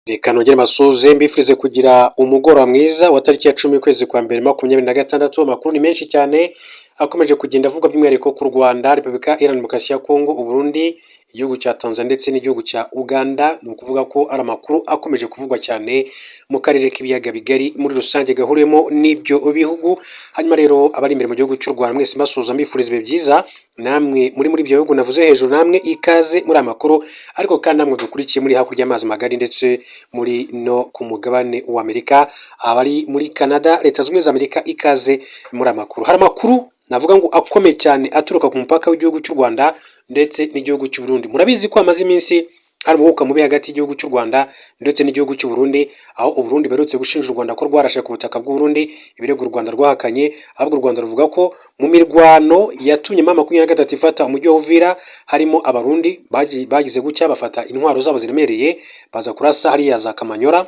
Reka nongere mbasuhuze, mbifurize kugira umugoroba mwiza wa tariki ya 10 ukwezi kwa mbere 2026. Amakuru ni menshi cyane akomeje kugenda avugwa, by'umwihariko ku Rwanda, Repubulika Iharanira Demokarasi ya Kongo, Uburundi, igihugu cya Tanzania ndetse n'igihugu cya Uganda. Ni ukuvuga ko ari amakuru akomeje kuvugwa cyane mu karere k'ibiyaga bigari muri rusange gahuriyemo n'ibyo bihugu. Hanyuma rero, abari imbere mu gihugu cy'u Rwanda mwese mbasuhuza, mbifuriza ibihe byiza. Namwe muri ibyo bihugu navuze hejuru, namwe ikaze muri aya makuru. Ariko kandi namwe dukurikiye muri hakurya y'amazi magari ndetse muri no ku mugabane wa Amerika, abari muri Canada, Leta Zunze Ubumwe za Amerika, ikaze muri aya makuru. Hari amakuru navuga ngo akomeye cyane aturuka ku mupaka w'igihugu cy'u Rwanda ndetse n'igihugu cy'u Burundi. Murabizi ko hamaze iminsi hari umwuka mubi hagati y'igihugu cy'u Rwanda ndetse n'igihugu cy'u Burundi, aho u Burundi buherutse gushinja u Rwanda ko rwarashe ku butaka bw'u Burundi, ibirego u Rwanda rwahakanye. Ahubwo u Rwanda ruvuga ko mu mirwano yatumye M23 ifata umujyi wa Uvira harimo Abarundi bagize gutya bafata intwaro zabo ziremereye, baza kurasa hariya za Kamanyora,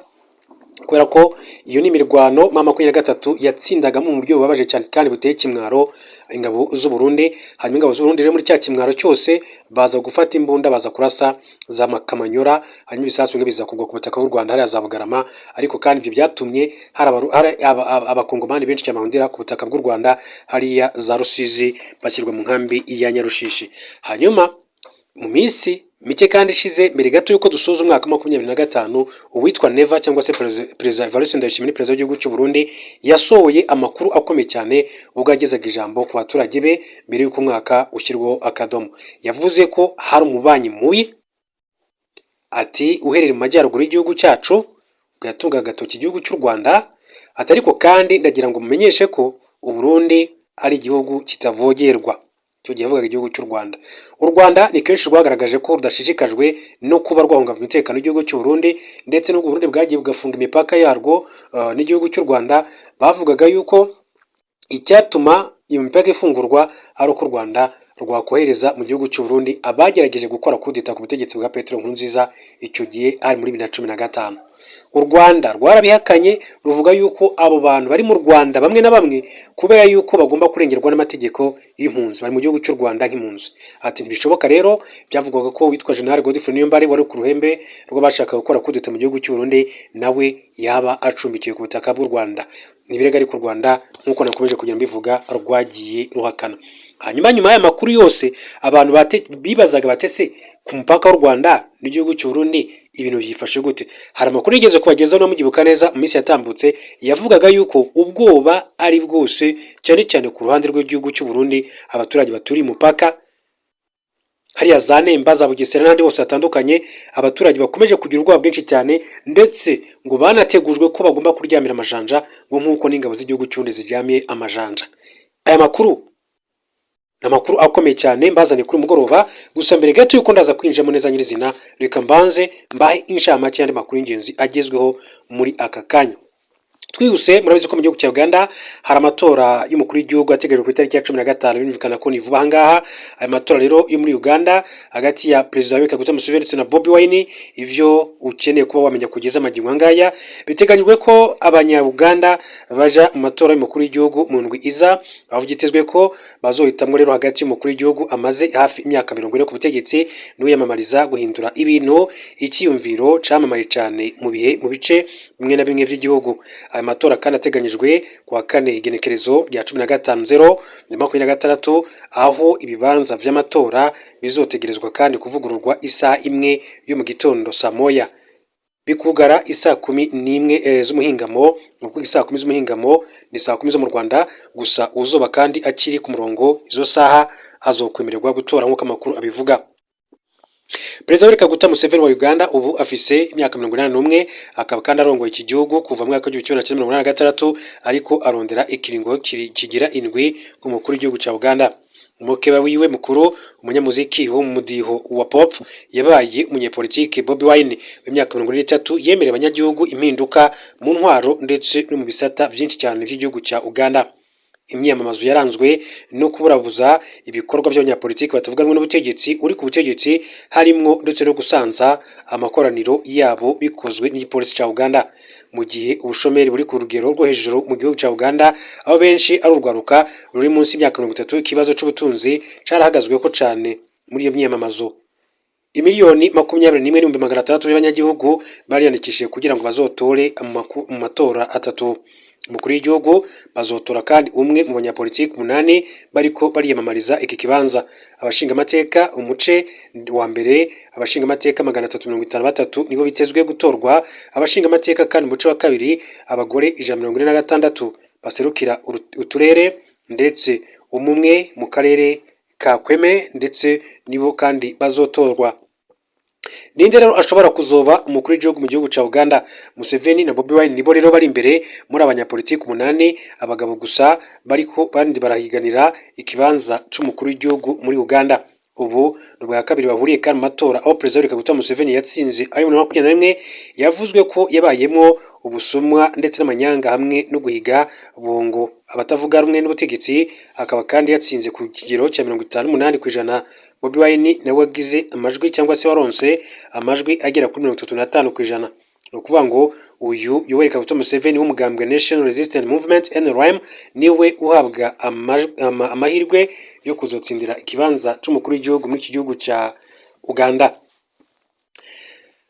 kubera ko iyo ni imirwano M23 yatsindagamo mu buryo bubabaje cyane kandi buteye ikimwaro ingabo z'u Burundi. Hanyuma ingabo z'u Burundi rero muri cya kimwaro cyose baza gufata imbunda, baza kurasa za Kamanyora, hanyuma ibisasu bimwe biza kugwa ku butaka bw'u Rwanda hariya za Bugarama. Ariko kandi ibyo byatumye hari Abakongomani benshi cyane bahundira ku butaka bw'u Rwanda hariya za Rusizi, bashyirwa mu nkambi ya Nyarushishi. Hanyuma mu minsi mike kandi ishize, mbere gato y'uko dusoza umwaka wa 2025, uwitwa Neva cyangwa se Perezida Evariste Ndayishimiye, perezida w'igihugu cy'u Burundi, yasohoye amakuru akomeye cyane ubwo yagezaga ijambo ku baturage be mbere y'uko umwaka ushyirwaho akadomo. Yavuze ko hari umubanyi mubi, ati uherereye mu majyaruguru y'igihugu cyacu, ubwo yatungaga agatoki igihugu cy'u Rwanda, ati ariko kandi ndagira ngo mumenyeshe ko u Burundi ari igihugu kitavogerwa. Icyo gihe yavugaga igihugu cy'u Rwanda. U Rwanda ni kenshi rwagaragaje ko rudashishikajwe no kuba rwahungabanya umutekano w'igihugu cy'u Burundi, ndetse n'ubwo Burundi bwagiye bugafunga imipaka yarwo n'igihugu cy'u Rwanda, bavugaga yuko icyatuma iyo mipaka ifungurwa ari uko u Rwanda rwakohereza mu gihugu cy'u Burundi abagerageje gukora kudeta ku butegetsi bwa Petero Nkurunziza, icyo gihe hari muri 2015. U Rwanda rwarabihakanye, ruvuga yuko abo bantu bari mu Rwanda bamwe na bamwe kubera yuko bagomba kurengerwa n'amategeko y'impunzi, bari mu gihugu cy'u Rwanda nk'impunzi. Ati ntibishoboka rero. Byavugwaga ko witwa General Godfrey Niyombare, wari ku ruhembe rw'abashaka gukora kudeta mu gihugu cy'u Burundi, nawe yaba acumbikiwe ku butaka bw'u Rwanda. Ni ibirego ariko u Rwanda, nk'uko nakomeje kugenda mbivuga, rwagiye ruhakana. Hanyuma nyuma y'aya makuru yose, abantu bibazaga batese ku mupaka w'u Rwanda n'igihugu cy'u Burundi ibintu byifashe gute? Hari amakuru yigeze kubagezaho, no mubyibuka neza, mu minsi yatambutse, yavugaga yuko ubwoba ari bwose, cyane cyane ku ruhande rw'igihugu cy'u Burundi, abaturage baturiye umupaka hariya za Nemba, za Bugesera n'ahandi hose hatandukanye. Abaturage bakomeje kugira ubwoba bwinshi cyane, ndetse ngo banategujwe ko bagomba kuryamira amajanja, ngo nk'uko n'ingabo z'igihugu cy'u Burundi ziryamiye amajanja. Aya makuru ni amakuru akomeye cyane mbazaniye kuri mugoroba. Gusa mbere gato yuko ndaza kwinjiramo neza nyirizina, reka mbanze mbahe inshamake y'andi makuru y'ingenzi agezweho muri aka kanya. Twihuse, murabizi ko mu gihugu cya Uganda hari amatora y'umukuru w'igihugu ateganyijwe ku itariki ya 15. Birumvikana ko ni vuba aha ngaha. Aya matora rero yo muri Uganda hagati ya Perezida Yoweri Kaguta Museveni ndetse na Bobi Wine, ivyo ukeneye kuba wamenya kugeza amagingo aya ngaya: biteganyijwe ko Abanya-Uganda baja mu matora y'umukuru w'igihugu mu ndwi iza, aho byitezwe ko bazohitamwo rero hagati y'umukuru w'igihugu amaze hafi imyaka 40 ku butegetsi n'uwiyamamariza guhindura ibintu, icyiyumviro camamaye cyane mu bihe mu bice bimwe na bimwe by'igihugu. Aya matora kandi ateganyijwe ku wa kane, igenekerezo rya 15/0/2026, aho ibibanza vy'amatora bizotegerezwa kandi kuvugururwa isaha 1 yo mu gitondo, saa moya, bikugara isaa 11 z'umuhingamo. Ni ukuvuga isaa 10 z'umuhingamo ni saa 10 zo mu Rwanda. Gusa uzoba kandi akiri ku murongo izo saha azokwemererwa gutora, nk'uko amakuru abivuga. Perezida Yoweri Kaguta Museveni wa Uganda ubu afise imyaka 81, akaba kandi arongoye iki gihugu kuva mu mwaka w'1986, ariko arondera ikiringo kigira indwi nk'umukuru w'igihugu ca Uganda. Umukeba wiwe mukuru, umunyamuziki wo mu mudiho wa pop yabaye umunyepolitike Bobi Wine w'imyaka 43, yemereye abanyagihugu impinduka mu ntwaro ndetse no mu bisata vyinshi cyane vy'igihugu ca Uganda. Imyiyamamazo yaranzwe no kuburabuza ibikorwa by'abanyapolitiki batavuga rumwe n'ubutegetsi uri ku butegetsi, harimwo ndetse no gusanza amakoraniro yabo bikozwe n'igipolisi ca Uganda. Mu gihe ubushomeri buri ku rugero rwo hejuru mu gihugu ca Uganda, aho benshi ari urwaruka ruri munsi y'imyaka 30, ikibazo c'ubutunzi carahagazweko cane muri iyo myiyamamazo. 20,221,600 by'abanyagihugu bariyandikishije kugira ngo bazotore mu matora atatu. Umukuru w'igihugu bazotora kandi umwe mu banyapolitiki umunani bariko bariyamamariza iki kibanza. Abashingamateka, umuce wa mbere, abashingamateka 353 nibo bitezwe gutorwa. Abashingamateka kandi umuce wa kabiri, abagore 146 baserukira uturere, ndetse umwe mu karere ka Kweme, ndetse nibo kandi bazotorwa. Ninde rero ashobora kuzoba umukuru w'igihugu mu gihugu ca Uganda? Museveni na Bobi Wine nibo rero bari imbere muri abanyapolitiki umunani, abagabo gusa, bariko bandi barahiganira ikibanza c'umukuru w'igihugu muri Uganda. Ubu ni ubwa kabiri bahuriye kandi mu matora, aho Perezida Yoweri Kaguta Museveni yatsinze ayo muri 21 yavuzwe ko yabayemo ubusumwa ndetse n'amanyanga hamwe no guhiga bungo abatavuga rumwe n'ubutegetsi, akaba kandi yatsinze ku kigero cya 58%. Bobi Wine nawe wagize amajwi cyangwa se waronse amajwi agera kuri 35%. Ni ukuvuga ngo uyu Yoweri Kaguta Museveni w'umugambwe National Resistance Movement, NRM, niwe uhabwa amahirwe yo kuzotsindira ikibanza c'umukuru w'igihugu muri iki gihugu ca Uganda.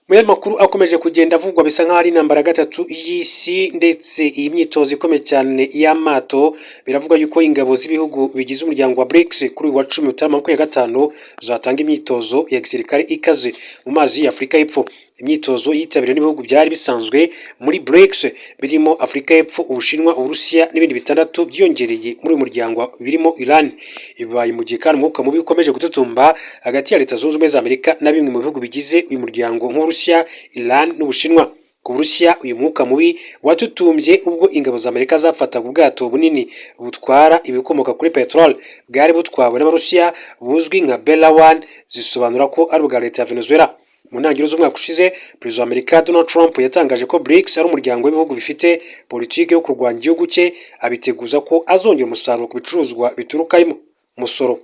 Mu yandi makuru akomeje kugenda avugwa, bisa nk'aho ari intambara ya gatatu y'isi, ndetse iyi myitozo ikomeye cyane y'amato, biravugwa yuko ingabo z'ibihugu bigize umuryango wa BRICS kuri uyu wa 10 Mutarama 25 zatanga imyitozo ya gisirikare ikaze mu mazi y'Afurika y'Epfo. Imyitozo yitabiriwe n'ibihugu byari bisanzwe muri BRICS birimo Afurika y'Epfo, Ubushinwa, Uburusiya n'ibindi bitandatu byiyongereye muri uyu muryango birimo Iran. Bibaye mu gihe kandi umwuka mubi ukomeje gututumba hagati ya Leta Zunze Ubumwe za Amerika na bimwe mu bihugu bigize uyu muryango nk'Uburusiya, Iran n'Ubushinwa. Ku Burusiya, uyu mwuka mubi watutumbye ubwo ingabo za Amerika zafataga ubwato bunini butwara ibikomoka kuri peteroli bwari butwawe n'Abarusiya buzwi nka Bella One, zisobanura ko ari ubwa leta ya Venezuela. Mu ntangiriro z'umwaka ushize, Perezida wa Amerika Donald Trump yatangaje ko BRICS ari umuryango w'ibihugu bifite politiki yo kurwanya igihugu cye, abiteguza ko azongera umusaruro ku bicuruzwa biturukamo umusoro.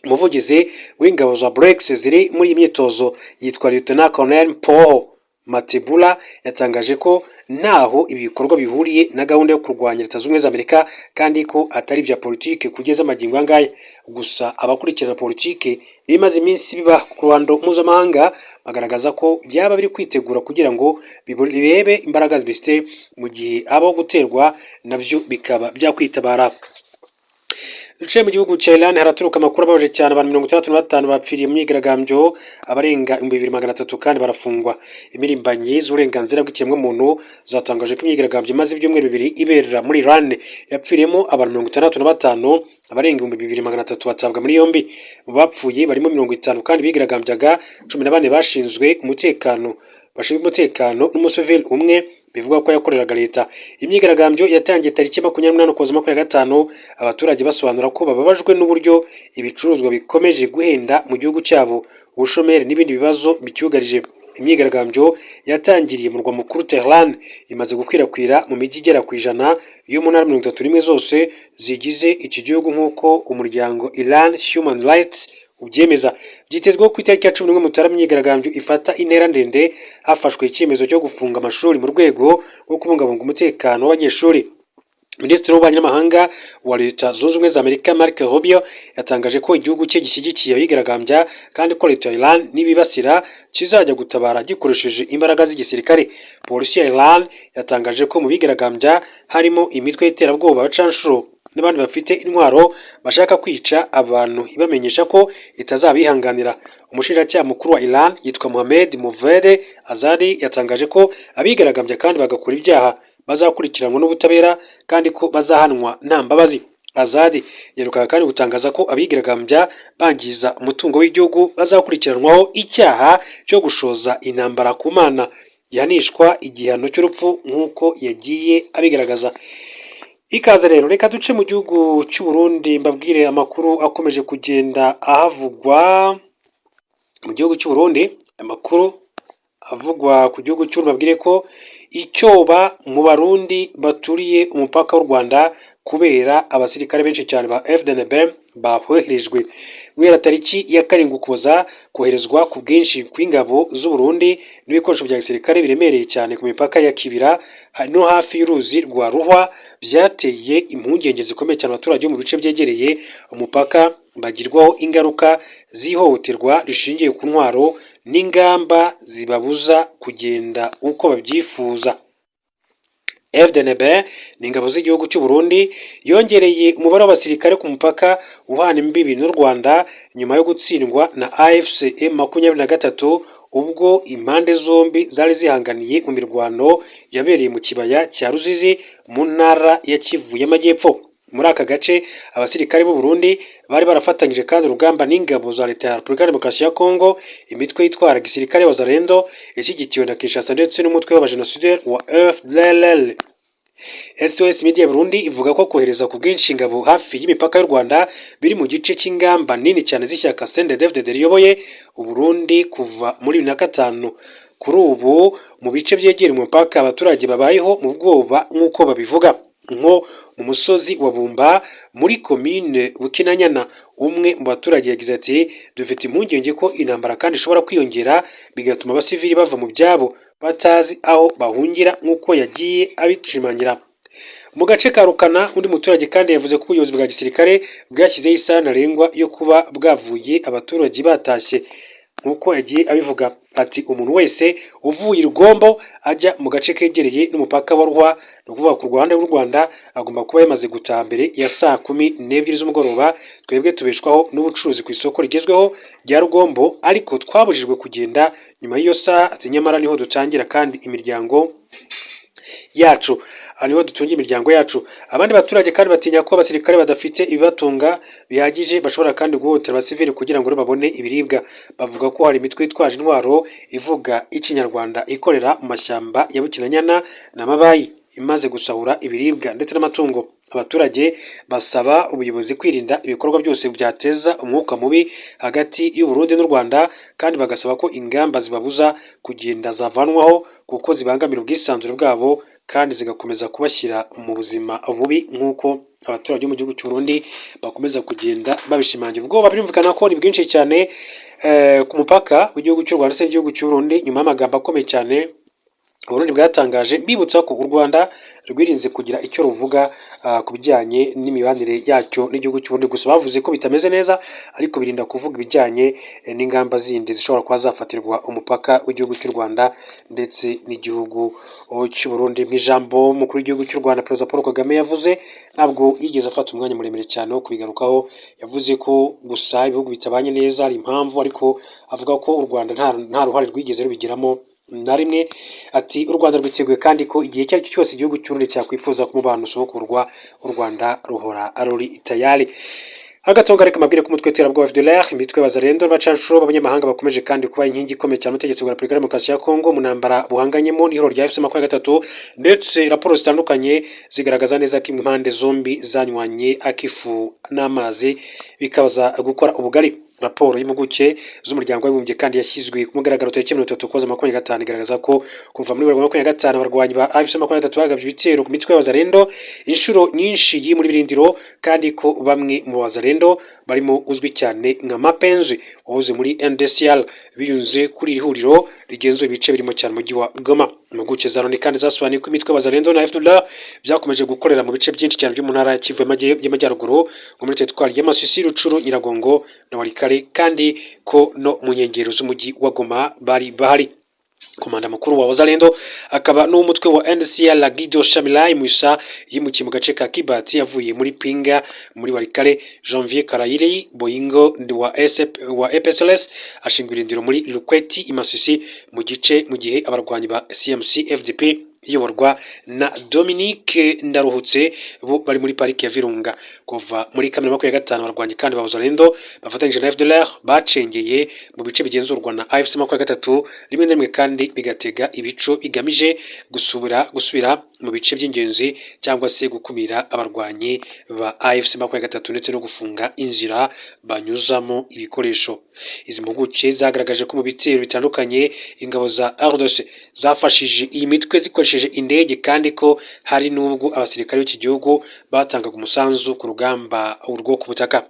Umuvugizi w'ingabo za BRICS ziri muri iyi myitozo yitwa Lieutenant Colonel Paul Matebula, yatangaje ko ntaho ibi bikorwa bihuriye na gahunda yo kurwanya Leta Zunze Ubumwe za Amerika, kandi ko atari ibya politiki kugeza amagingo aya ngaya. Gusa abakurikirana politiki n'ibimaze iminsi biba ku ruhando mpuzamahanga bagaragaza ko byaba biri kwitegura kugira ngo birebe imbaraga bifite, mu gihe habaho guterwa nabyo bikaba byakwitabara. Duciye mu gihugu cya Iran, haraturuka amakuru ababaje cyane. Abantu 65 bapfiriye mu myigaragambyo, abarenga 2300 kandi barafungwa. Impirimbanyi z'uburenganzira bw'ikiremwamuntu zatangaje ko imyigaragambyo imaze ibyumweru 2 iberera muri Iran yapfiriyemo abantu 65, abarenga 2300 batabwa muri yombi. Mu bapfuye barimo 50 kandi bigaragambyaga, 14 bashinzwe umutekano n'umusivili umwe bivugwa ko yakoreraga leta. Imyigaragambyo yatangiye tariki 28 Ukuboza 25, abaturage basobanura ko bababajwe n'uburyo ibicuruzwa bikomeje guhenda mu gihugu cyabo, ubushomeri n'ibindi bibazo bicyugarije. Imyigaragambyo yatangiriye mu murwa mukuru Tehran, imaze gukwirakwira mu mijyi igera ku 100 yo mu ntara 31 zose zigize iki gihugu, nk'uko umuryango Iran Human Rights ubyemeza. Byitezweho ku itariki ya 11 Mutarama imyigaragambyo ifata intera ndende, hafashwe icyemezo cyo gufunga amashuri mu rwego rwo kubungabunga umutekano w'abanyeshuri. Minisitiri w'Ububanyi n'Amahanga wa Leta Zunze Ubumwe za Amerika, Marco Rubio, yatangaje ko igihugu cye gishyigikiye abigaragambya, kandi ko leta ya Iran nibibasira kizajya gutabara gikoresheje imbaraga z'igisirikare. Polisi ya Iran yatangaje ko mu bigaragambya harimo imitwe y'iterabwoba, abacanshuro n'abandi bafite intwaro bashaka kwica abantu, ibamenyesha ko itazabihanganira. Umushinjacyaha mukuru wa Iran yitwa Mohamed Movede Azari, yatangaje ko abigaragambya kandi bagakora ibyaha bazakurikiranwa n'ubutabera, kandi ko bazahanwa nta mbabazi. Azadi yaherukaga kandi gutangaza ko abigaragambya bangiza umutungo w'igihugu bazakurikiranwaho icyaha cyo gushoza intambara ku Mana gihanishwa igihano cy'urupfu, nk'uko yagiye abigaragaza. Ikaze rero, reka duce mu gihugu cy'u Burundi, mbabwire amakuru akomeje kugenda ahavugwa mu gihugu cy'u Burundi. Amakuru avugwa ku gihugu cy'u babwire ko icyoba mu Barundi baturiye umupaka w'u Rwanda kubera abasirikare benshi cyane ba FDNB. Bahoherejwe guhera tariki ya 7 Ukuboza. Koherezwa ku bwinshi kw'ingabo z'u Burundi n'ibikoresho bya gisirikare biremereye cyane ku mipaka ya Kibira no hafi y'uruzi rwa Ruhwa byateye impungenge zikomeye cyane abaturage bo mu bice byegereye umupaka, bagirwaho ingaruka z'ihohoterwa rishingiye ku ntwaro n'ingamba zibabuza kugenda uko babyifuza. FDNB ni ingabo z'igihugu cy'u Burundi, yongereye umubare w'abasirikare ku mupaka uhana imbibi n'u Rwanda nyuma yo gutsindwa na AFC M23, ubwo impande zombi zari zihanganiye mu mirwano yabereye mu kibaya cya Ruzizi mu ntara ya Kivu y'Amajyepfo. Muri aka gace abasirikare b'u Burundi bari barafatanyije kandi urugamba n'ingabo za Leta ya Repubulika ya Demokarasi ya Kongo, imitwe yitwara gisirikare Wazalendo ishyigikiwe na Kinshasa ndetse n'umutwe w'abajenosideri wa FDLR. SOS Media Burundi ivuga ko kohereza ku bwinshi ingabo hafi y'imipaka y'u Rwanda biri mu gice cy'ingamba nini cyane z'ishyaka CNDD-FDD riyoboye u Burundi kuva muri 2005. Kuri ubu mu bice byegereye umupaka abaturage babayeho mu bwoba nk'uko babivuga. Nko mu musozi wa Bumba muri komine Bukinanyana, umwe mu baturage yagize ati: "Dufite impungenge ko intambara kandi ishobora kwiyongera, bigatuma abasivili bava mu byabo batazi aho bahungira", nk'uko yagiye abishimangira. Mu gace ka Rukana, undi muturage kandi yavuze ko ubuyobozi bwa gisirikare bwashyizeho isaha ntarengwa yo kuba bwavuye abaturage batashye, nk'uko yagiye abivuga ati: "Umuntu wese uvuye i Rugombo ajya mu gace kegereye n'umupaka wa Ruhwa, ni ukuvuga ku ruhande rw'u Rwanda, agomba kuba yamaze gutaha mbere ya saa 12 z'umugoroba. Twebwe tubeshwaho n'ubucuruzi ku isoko rigezweho rya Rugombo, ariko twabujijwe kugenda nyuma y'iyo saha", ati: "Nyamara niho dutangira kandi imiryango yacu, aha niho dutunga imiryango yacu." Abandi baturage kandi batinya ko abasirikare badafite ibibatunga bihagije bashobora kandi guhohotera abasivili kugira ngo babone ibiribwa. Bavuga ko hari imitwe yitwaje intwaro ivuga ikinyarwanda ikorera mu mashyamba ya Bukinanyana na Mabayi imaze gusahura ibiribwa ndetse n'amatungo. Abaturage basaba ubuyobozi kwirinda ibikorwa byose byateza umwuka mubi hagati y'u Burundi n'u Rwanda, kandi bagasaba ko ingamba zibabuza kugenda zavanwaho kuko zibangamira ubwisanzure bwabo kandi zigakomeza kubashyira mu buzima bubi, nk'uko abaturage bo mu gihugu cy'u Burundi bakomeza kugenda babishimangira. Ubwoba birumvikana ko ni bwinshi cyane ku mupaka w'igihugu cy'u Rwanda ndetse n'igihugu cy'u Burundi, nyuma y'amagambo akomeye cyane Uburundi bwatangaje. Mbibutsa ko u Rwanda rwirinze kugira icyo ruvuga ku bijyanye n'imibanire yacyo n'igihugu cy'u Burundi. Gusa bavuze ko bitameze neza, ariko birinda kuvuga ibijyanye n'ingamba zindi zishobora kuba zafatirwa umupaka w'igihugu cy'u Rwanda ndetse n'igihugu cy'u Burundi. Mu ijambo umukuru w'igihugu cy'u Rwanda, Perezida Paul Kagame, yavuze, ntabwo yigeze afata umwanya muremure cyane wo kubigarukaho. Yavuze ko gusa ibihugu bitabanye neza hari impamvu, ariko avuga ko u Rwanda nta ruhare rwigeze rubigiramo na rimwe. Ati: "U Rwanda rwiteguye kandi ko igihe icyo ari cyo cyose igihugu cy'u Burundi cyakwifuza ko umubano usubukurwa, u Rwanda ruhora ruri tayari." Hagati aho, reka amabwire ko umutwe w'iterabwoba FDLR, imitwe y'Abazalendo n'abacanshuro b'abanyamahanga bakomeje kandi kuba inkingi ikomeye cyane ubutegetsi bwa Repubulika ya Demokarasi ya Kongo mu ntambara buhanganyemo n'ihuriro rya AFC 23. Ndetse raporo zitandukanye zigaragaza neza ko impande zombi zanywanye akifu n'amazi bikaza gukora ubugari. Raporo y'impuguke z'Umuryango w'Abibumbye kandi yashyizwe ku mugaragaro tariki 30 Ukuboza 25 igaragaza ko kuva muri 2025 abarwanyi ba AFC 23 bagabye ibitero ku mitwe y'Abazalendo inshuro nyinshi muri birindiro, kandi ko bamwe mu Bazalendo barimo uzwi cyane nka Mapenzi wahoze muri NDCL biyunze kuri iri huriro rigenzura ibice birimo cyane umujyi wa Goma. Impuguke za Loni kandi zasobanuye ko imitwe y'Abazalendo na FDLR byakomeje gukorera mu bice byinshi cyane byo mu ntara ya Kivu y'Amajyaruguru, nko muri teritwari ya Masisi, Rutshuru, Nyiragongo na Walikale, kandi ko no mu nkengero z'umujyi wa Goma bari bahari. Komanda mukuru wa Wazalendo akaba n'uw'umutwe wa NCL, Guido Shamilai Musa, yimukiye mu gace ka Kibati avuye muri Pinga muri Walikale. Janvier Karayiri Boyingo wa SF, wa EPSLS ashinga irindiro muri Lukweti i Masisi mu gice, mu gihe abarwanyi ba CMC FDP iyoborwa na Dominique Ndaruhutse bo bari muri pariki ya Virunga. Kuva muri Kamena 25, abarwanyi kandi ba Wazalendo bafatanyije na FDLR bacengeye mu bice bigenzurwa na AFC 23 rimwe na rimwe, kandi bigatega ibico bigamije gusubira mu bice by'ingenzi cyangwa se gukumira abarwanyi ba AFC 23 ndetse no gufunga inzira banyuzamo ibikoresho. Izi mpuguke zagaragaje ko mu bitero bitandukanye ingabo za RDC zafashije iyi mitwe zikoresheje indege, kandi ko hari n'ubwo abasirikare b'iki gihugu batangaga umusanzu ku rugamba rwo ku butaka.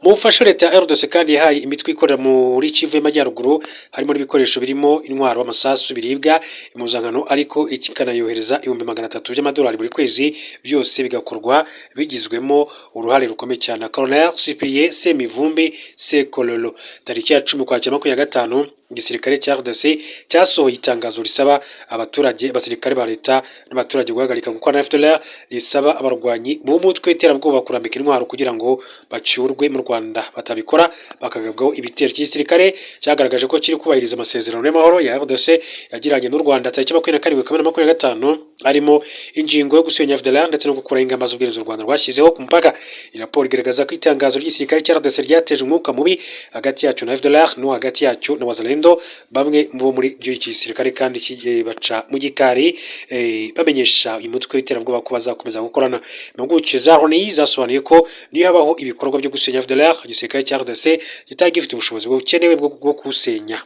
Mu bufasha leta ya RDC kandi yahaye imitwe ikorera muri Kivu y'Amajyaruguru harimo n'ibikoresho birimo intwaro, amasasu, ibiribwa, impuzankano, ariko ikanayohereza 300,000 by'amadolari buri kwezi, byose bigakorwa bigizwemo uruhare rukomeye cyane na Colonel Cyprien Semivumbi Sekololo. Tariki ya 10 Ukwakira 25, igisirikare cya RDC cyasohoye itangazo risaba abaturage, abasirikare ba leta n'abaturage guhagarika gukorana na FDLR, risaba abarwanyi b'umutwe w'iterabwoba kurambika intwaro kugira ngo bacyurwe mu Rwanda, batabikora bakagabwaho ibitero. Cy'igisirikare cyagaragaje ko kiri kubahiriza amasezerano y'amahoro ya RDC yagiranye n'u Rwanda tariki 27 Kamena 25, arimo ingingo yo gusenya FDLR ndetse no gukuraho ingamba z'ubwirinzi u Rwanda rwashyizeho ku mupaka. Iyi raporo igaragaza ko itangazo ry'igisirikare cya RDC ryateje umwuka mubi hagati yacyo na FDLR no hagati yacyo na Wazalendo. Bamwe mu bo muri ibyo gisirikare kandi baca mu gikari bamenyesha uyu mutwe w'iterabwoba ko bazakomeza gukorana. Impuguke za Loni zasobanuye ko niyo habaho ibikorwa byo gusenya FDLR, igisirikare cya RDC kitari gifite ubushobozi bukenewe bwo kuwusenya.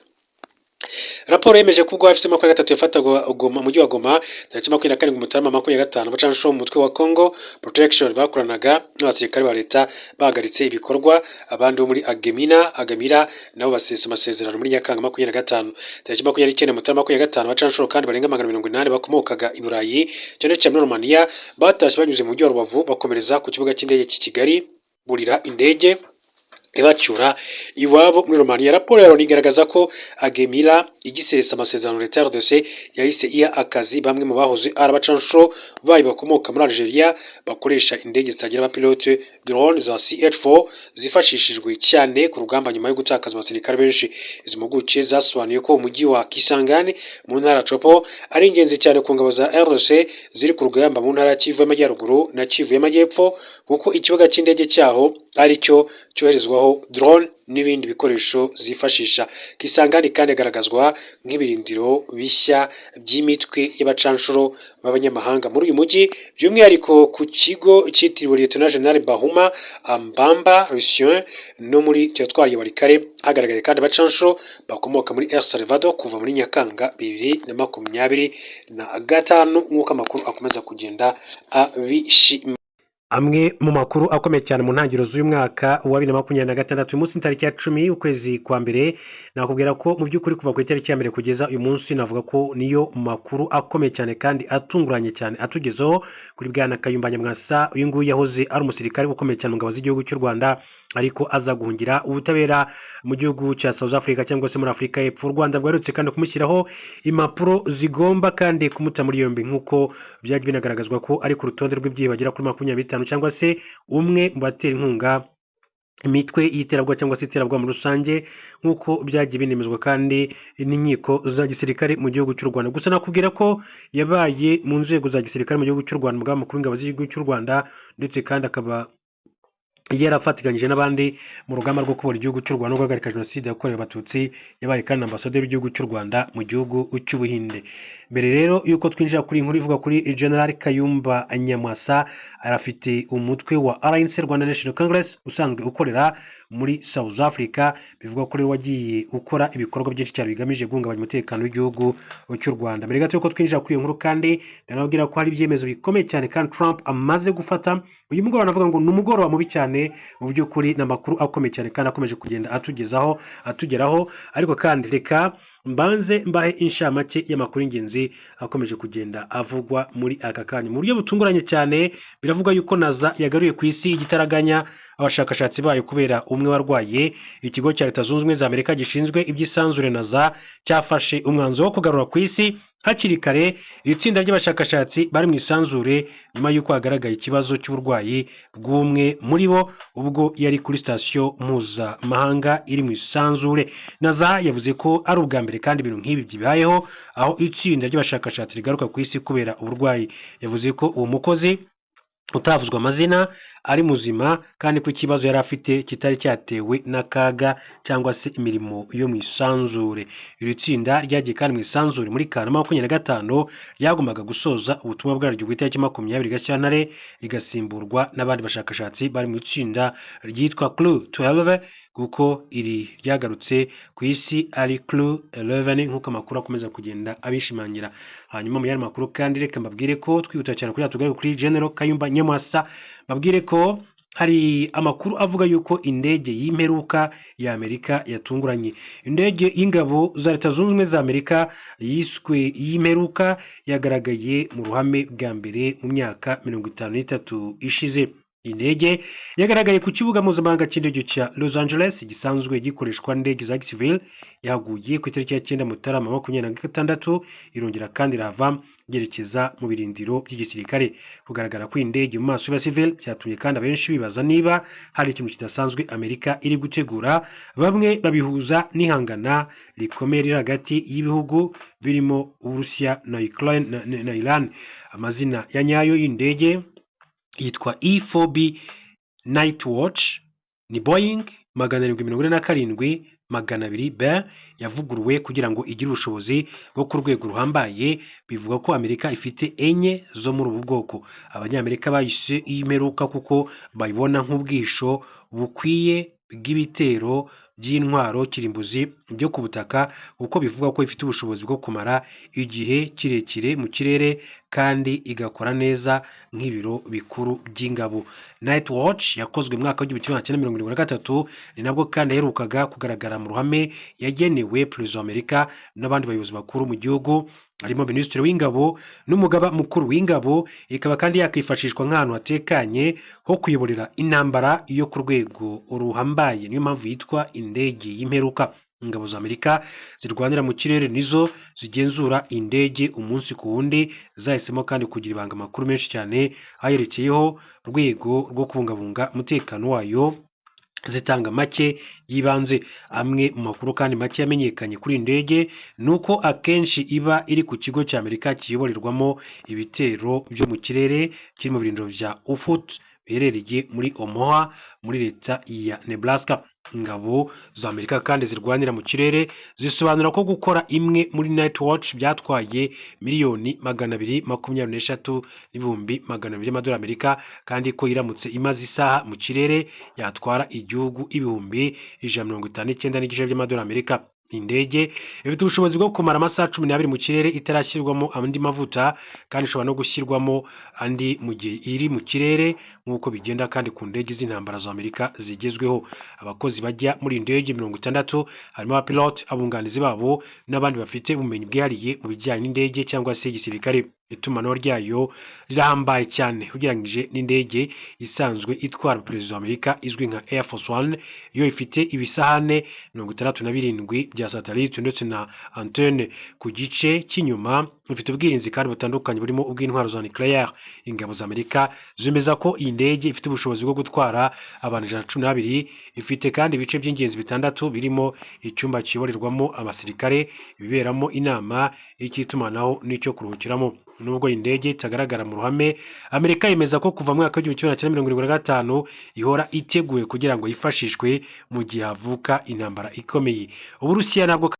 Raporo yemeje ko ubwo AFC 23 yafataga Goma, umujyi wa Goma, tariki 27 Mutarama 25, abacanshuro mu mutwe wa Congo Protection bakoranaga n'abasirikare ba leta bahagaritse ibikorwa. Abandi bo muri Agemina Agamira nabo basesa amasezerano muri Nyakanga 25. Tariki 29 Mutarama 25, abacanshuro kandi barenga 180 bakomokaga i Burayi, cyane cyane muri Romania, batashye banyuze mu mujyi wa Rubavu, bakomereza ku kibuga cy'indege cy'i Kigali, burira indege ibacyura iwabo muri Romania. Raporo ya Loni igaragaza ko Agemira igisesa amasezerano, leta ya RDC yahise iha akazi bamwe mu bahoze ari abacanshuro bayo bakomoka muri Algeria, bakoresha indege zitagira abapilote, drone za CH4, zifashishijwe cyane ku rugamba nyuma yo gutakaza abasirikare benshi. Izi mpuguke zasobanuye ko umujyi wa Kisangani mu ntara ya Tshopo ari ingenzi cyane ku ngabo za RDC ziri ku rugamba mu ntara ya Kivu y'Amajyaruguru na Kivu y'Amajyepfo, kuko ikibuga cy'indege cyaho ari cyo cyoherezwaho drone n'ibindi bikoresho zifashisha. Kisangani kandi agaragazwa nk'ibirindiro bishya by'imitwe y'abacanshuro b'abanyamahanga muri uyu mujyi, by'umwihariko ku kigo cyitiriwe Lieutenant General Bahuma Ambamba Lucien no muri teritwari ya Walikale. Hagaragaye kandi abacanshuro bakomoka muri El Salvador kuva muri Nyakanga 2025, nk'uko amakuru akomeza kugenda abishima. Amwe mu makuru akomeye cyane mu ntangiriro z'uyu mwaka wa 2026, uyu munsi ni tariki ya 10 ukwezi kwa mbere. Nakubwira ko mu by'ukuri kuva ku itariki ya mbere kugeza uyu munsi, navuga ko niyo makuru akomeye cyane kandi atunguranye cyane atugezeho kuri bwana Kayumba Nyamwasa. Uyu nguyu yahoze ari umusirikare ukomeye cyane mu ngabo z'igihugu cy'u Rwanda, ariko aza guhungira ubutabera mu gihugu cya South Africa cyangwa se muri Afurika y'Epfo. U Rwanda rwaherutse kandi kumushyiraho impapuro zigomba kandi kumuta muri yombi, nk'uko byagiye binagaragazwa ko ari ku rutonde rw'ibyihebe bagera kuri 25, cyangwa se umwe mu batera inkunga imitwe y'iterabwoba cyangwa se iterabwoba muri rusange, nk'uko byagiye binemezwa kandi n'inkiko za gisirikare mu gihugu cy'u Rwanda. Gusa nakubwira ko yabaye mu nzego za gisirikare mu gihugu cy'u Rwanda, umugaba mukuru w'ingabo z'igihugu cy'u Rwanda, ndetse kandi akaba yarafatikanyije n'abandi mu rugamba rwo kubohora igihugu cy'u Rwanda no guhagarika jenoside yakorewe Abatutsi. Yabaye kandi ambasaderi w'igihugu cy'u Rwanda mu gihugu cy'Ubuhinde. Mbere rero y'uko twinjira kuri iyi nkuru ivuga kuri General Kayumba Nyamwasa, arafite umutwe wa RNC, Rwanda National Congress, usanzwe ukorera muri South Africa. Bivugwa ko rero wagiye ukora ibikorwa byinshi cyane bigamije guhungabanya umutekano w'igihugu cy'u Rwanda. Mbere gato y'uko twinjira kuri iyo nkuru kandi, ndanababwira ko hari ibyemezo bikomeye cyane kandi Trump amaze gufata. Uyu mugoroba navuga ngo ni umugoroba mubi cyane mu by'ukuri. Ni amakuru akomeye cyane kandi akomeje kugenda atugezaho, atugeraho. Ariko kandi reka mbanze mbahe inshamake y'amakuru y'ingenzi akomeje kugenda avugwa muri aka kanya. Mu buryo butunguranye cyane, biravugwa yuko NASA yagaruye ku isi igitaraganya abashakashatsi bayo kubera umwe warwaye. Ikigo cya Leta Zunze Ubumwe za Amerika gishinzwe iby'isanzure, NASA, cyafashe umwanzuro wo kugarura ku isi hakiri kare iri tsinda ry'abashakashatsi bari mu isanzure, nyuma y'uko hagaragaye ikibazo cy'uburwayi bw'umwe muri bo ubwo yari kuri sitasiyo mpuzamahanga iri mu isanzure. NASA yavuze ko ari ubwa mbere kandi ibintu nk'ibi bibayeho, aho itsinda ry'abashakashatsi rigaruka ku isi kubera uburwayi. Yavuze ko uwo mukozi utavuzwe amazina ari muzima, kandi ko ikibazo yari afite kitari cyatewe n'akaga cyangwa se imirimo yo mu isanzure. Iri tsinda ryagiye kandi mu isanzure muri Kanama 25, ryagombaga gusoza ubutumwa bwaryo ku itariki 20 Gashyantare, rigasimburwa n'abandi bashakashatsi bari mu itsinda ryitwa Crew 12, kuko iri ryagarutse ku isi ari Crew 11, nk'uko amakuru akomeza kugenda abishimangira. Hanyuma mu yandi makuru kandi, reka mbabwire ko twihuta cyane kugira tugaruke kuri General Kayumba Nyamwasa, mbabwire ko Hari amakuru avuga yuko indege y'imperuka ya Amerika yatunguranye. Indege y'ingabo za Leta Zunze Ubumwe za Amerika yiswe y'imperuka yagaragaye mu ruhame bwa mbere mu myaka 53 ishize. Indege yagaragaye ku kibuga mpuzamahanga cy'indege cya Los Angeles gisanzwe gikoreshwa n'indege za gisivili, yaguye ku itariki ya 9 Mutarama 26, irongera kandi irahava yerekeza mu birindiro by'igisirikare. Kugaragara kw'iyi ndege mu maso y'abasivili byatumye kandi abenshi bibaza niba hari ikintu kidasanzwe Amerika iri gutegura, bamwe babihuza n'ihangana rikomeye riri hagati y'ibihugu birimo Uburusiya na Ukraine na Iran. Amazina ya nyayo y'indege yitwa E4B Night Watch, ni Boeing 747-200 B yavuguruwe kugira ngo igire ubushobozi bwo ku rwego ruhambaye. Bivuga ko Amerika ifite enye zo muri ubu bwoko. Abanyamerika bayise iy'imperuka kuko bayibona nk'ubwisho bukwiye bw'ibitero by'intwaro kirimbuzi byo ku butaka, kuko bivuga ko ifite ubushobozi bwo kumara igihe kirekire mu kirere kandi igakora neza nk'ibiro bikuru by'ingabo. Night Watch yakozwe mu mwaka w'1973, ni nabwo kandi yaherukaga kugaragara mu ruhame. Yagenewe Perezida wa Amerika n'abandi bayobozi bakuru mu gihugu harimo Minisitiri w'Ingabo n'umugaba mukuru w'ingabo, ikaba kandi yakwifashishwa nk'ahantu hatekanye ho kuyoborera intambara yo ku rwego ruhambaye. Niyo mpamvu yitwa indege y'imperuka. Ingabo za Amerika zirwanira mu kirere nizo zigenzura indege umunsi ku wundi, zahisemo kandi kugira ibanga amakuru menshi cyane ayerekeyeho rwego rwo kubungabunga umutekano wayo, zitanga make y'ibanze. Amwe mu makuru kandi make yamenyekanye kuri iyi ndege ni uko akenshi iba iri ku kigo cya Amerika kiyoborerwamo ibitero byo mu kirere kiri mu birindiro bya Offutt biherereye muri Omaha muri leta ya Nebraska. Ingabo za Amerika kandi zirwanira mu kirere zisobanura ko gukora imwe muri Night Watch byatwaye 223,200,000 y'amadolari Amerika, kandi ko iramutse imaze isaha mu kirere yatwara igihugu 159,500,000 by'amadolari Amerika. Indege ifite ubushobozi bwo kumara amasaha 12 mu kirere itarashyirwamo andi mavuta, kandi ishobora no gushyirwamo andi mu gihe iri mu kirere nk'uko bigenda kandi ku ndege z'intambara za Amerika zigezweho. Abakozi bajya muri iyi ndege 60 harimo abapilote, abunganizi babo n'abandi bafite ubumenyi bwihariye mu bijyanye n'indege cyangwa se igisirikare. Itumanaho ryayo rirahambaye cyane ugereranyije n'indege isanzwe itwara perezida wa Amerika izwi nka Air Force One. Yo ifite ibisahane 67 bya satellite ndetse na antenne ku gice cy'inyuma. Ifite ubwirinzi kandi butandukanye burimo ubw'intwaro za nucléaire. Ingabo za Amerika zemeza ko iyi ndege ifite ubushobozi bwo gutwara abantu 112. Ifite kandi ibice by'ingenzi bitandatu birimo icyumba kiyoborerwamo abasirikare, ibiberamo inama, icy'itumanaho n'icyo kuruhukiramo. Nubwo iyi ndege itagaragara mu ruhame, Amerika yemeza ko kuva mu mwaka w'1975 ihora iteguye kugira ngo yifashishwe mu gihe havuka intambara ikomeye. Uburusiya nabwo